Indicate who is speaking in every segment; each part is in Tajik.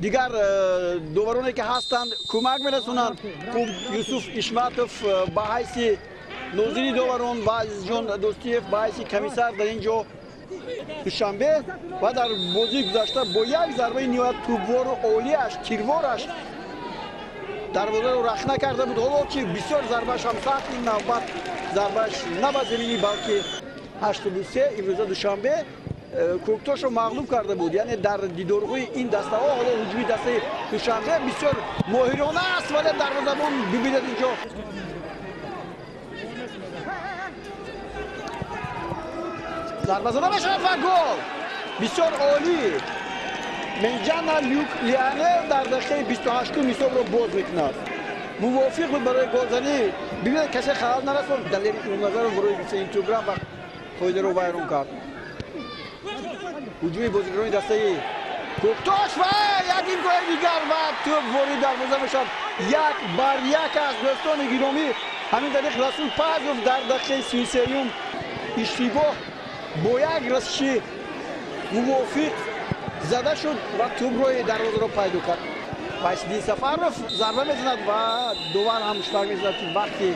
Speaker 1: Дигар довароне ки ҳастанд, кӯмак мерасонанд. Хуб, Юсуф Ишматов ба ҳайси нозири доварон ва Азизҷон Дӯстиев ба ҳайси комиссар дар ин ҷо. Душанбе ва дар бозии гузашта бо як зарбаи ниҳоят тӯбвору олиаш, тирвораш дарвозаро рахна карда буд. Ҳоло ки бисёр зарбааш ҳам сахт, ин навбат зарбааш на ба заминӣ, балки 83. Имрӯза Душанбе Кӯктошро мағлуб карда буд, яъне дар дидорҳои ин дастаҳо. Ҳоло ҳуҷуми дастаи Душанбе бисёр моҳирона аст, вале дарвозабон, бибинед, инҷо зарба зада мешавад ва гол! Бисёр олӣ! Менҷана Люк Лианел дар дақиқаи 28-ум ҳисобро боз мекунад. Мувофиқ буд барои голзанӣ. Бибинед, касе халал нарасонд. Далери Имомназаров барои гирифтани тӯбра ва қоидаро вайрон кард. Ҳуҷуми бозигарони дастаи Кӯктош ва як имкони дигар ва тӯб ворид дарвоза мешавад. 1-1 аст, дӯстони гиромӣ. Ҳамин тариқ Расул Пазов дар дақиқаи 33-юм иштибоҳ бо як расиши мувофиқ зада шуд ва тӯб роҳи дарвозаро пайдо кард. Вайсиддин Сафаров зарба мезанад ва довар ҳам муштарак мезанад, ки вақти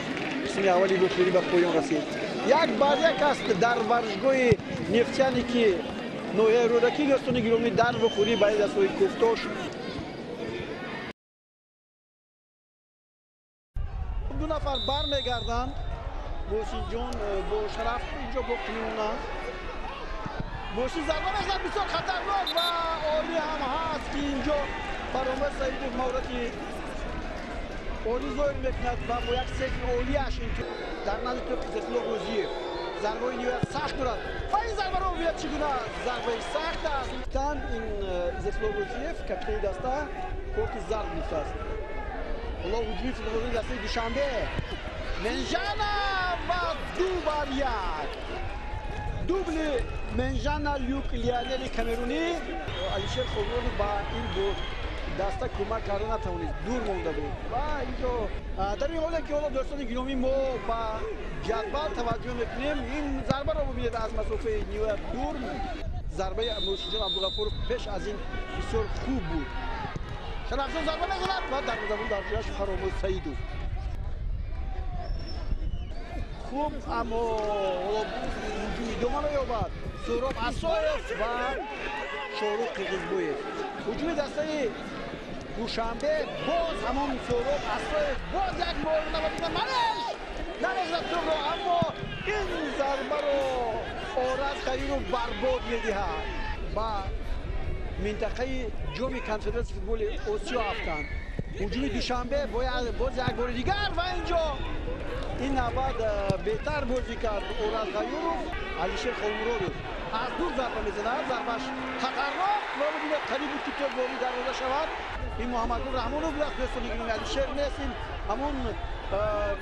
Speaker 1: қисми аввали вохӯрӣ ба поён расид. 1-1 аст дар варзишгоҳи Нефтяники ноҳияи Рӯдакӣ, дӯстони гиромӣ, дар вохӯрӣ байни дастҳои Кӯктош. Ду нафар бармегарданд. Муҳсинҷон бо Шараф инҷо боқӣ мемонанд. Муҳсин зарба мезанад, бисёр хатарнок ва олӣ ҳам ҳаст, ки инҷо Фаромаз Саидов маҳорати олӣ зоҳир мекунад ва бо як секи олиаш дар назди тӯб Иззатулло Рӯзиев зарбаҳои ниҳоят сахт дорад ва ин зарбаро бибинед, чӣ гуна зарбаи сахт аст. Ин Иззатулло Рӯзиев, капитани даста, корти зард гирифтааст. Ҳоло ҳуҷуми футболбозони дастаи Душанбе, Менжана ва 2-1. Дубли Менжана Люк Лионели камерунӣ. Алишер Хобронов ба ин даста кӯмак карда натавонист, дур монда буд. Ва инҷо дар ин ҳоле ки ҳоло, дӯстони гиромӣ, мо ба ҷадвал таваҷҷӯҳ мекунем, ин зарбаро бибинед аз масофаи ниҳоят дур. Зарбаи Муршидҷон Абдуғафуров пеш аз ин бисёр хуб буд. Шарафҷон зарба мезанад ва дарвозабон дар ҷояш Фаромӯз Саидов. Хуб, аммо ҳоло ҳуҷум идома меёбад. Суҳроб Асоев ва Шоҳрух Қирғизбоев. Ҳуҷуми дастаи Душанбе, боз ҳамон Суҳроб Асоев, боз як бор манеш намезад тӯбро, аммо ин зарбаро Ораз Ғаюров барбод медиҳад. Ба минтақаи ҷоми конфедератсияи футболи Осиё афтанд. Ҳуҷуми Душанбе боз як бори дигар ва инҷо ин навбат беҳтар бозӣ кард Ораз Ғаюров. Алишер Холмуродов аз дур зарба мезанад, зарбаш хатарнок ва бибинед, қариб буд, ки тӯб ворид дарвоза шавад. Ин Муҳаммаднур Раҳмонов будааст, дӯстони гиромӣ, Алишер нест. Ин ҳамон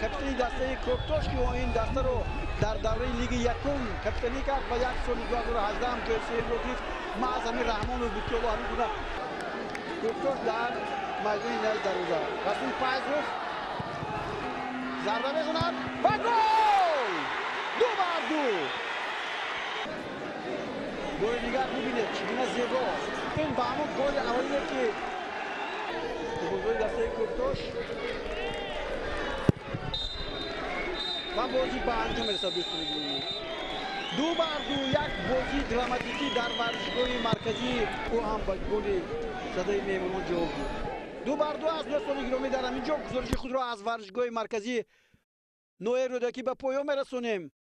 Speaker 1: капитани дастаи Кӯктош, ки ин дастаро дар давраи лиги якум капитанӣ кард ва як соли 2018 ҳам ҷои сеюмро гирифт. Маҳз ҳамин Раҳмонов буд, ки ҳоло ҳамин гуна Кӯктош дар майдони назди дарвоза. Расул Файзов зарба мезанад ва гол! 2-2. Бори дигар бибинед, чӣ гуна зебо! Ин ба ҳамон голи аввалине, ки бозои дастаи Кӯктош, ва бозӣ ба анҷом мерасад, дӯстони гиромӣ. 2-2, як бозии драматикӣ дар варзишгоҳи марказӣ. Ӯ ҳам ба голи задаи меҳмонон ҷавоб буд. 2-2 аст, дӯстони гиромӣ. Дар ҳамин ҷо гузориши худро аз варзишгоҳи марказии ноҳияи Рӯдакӣ ба поён мерасонем.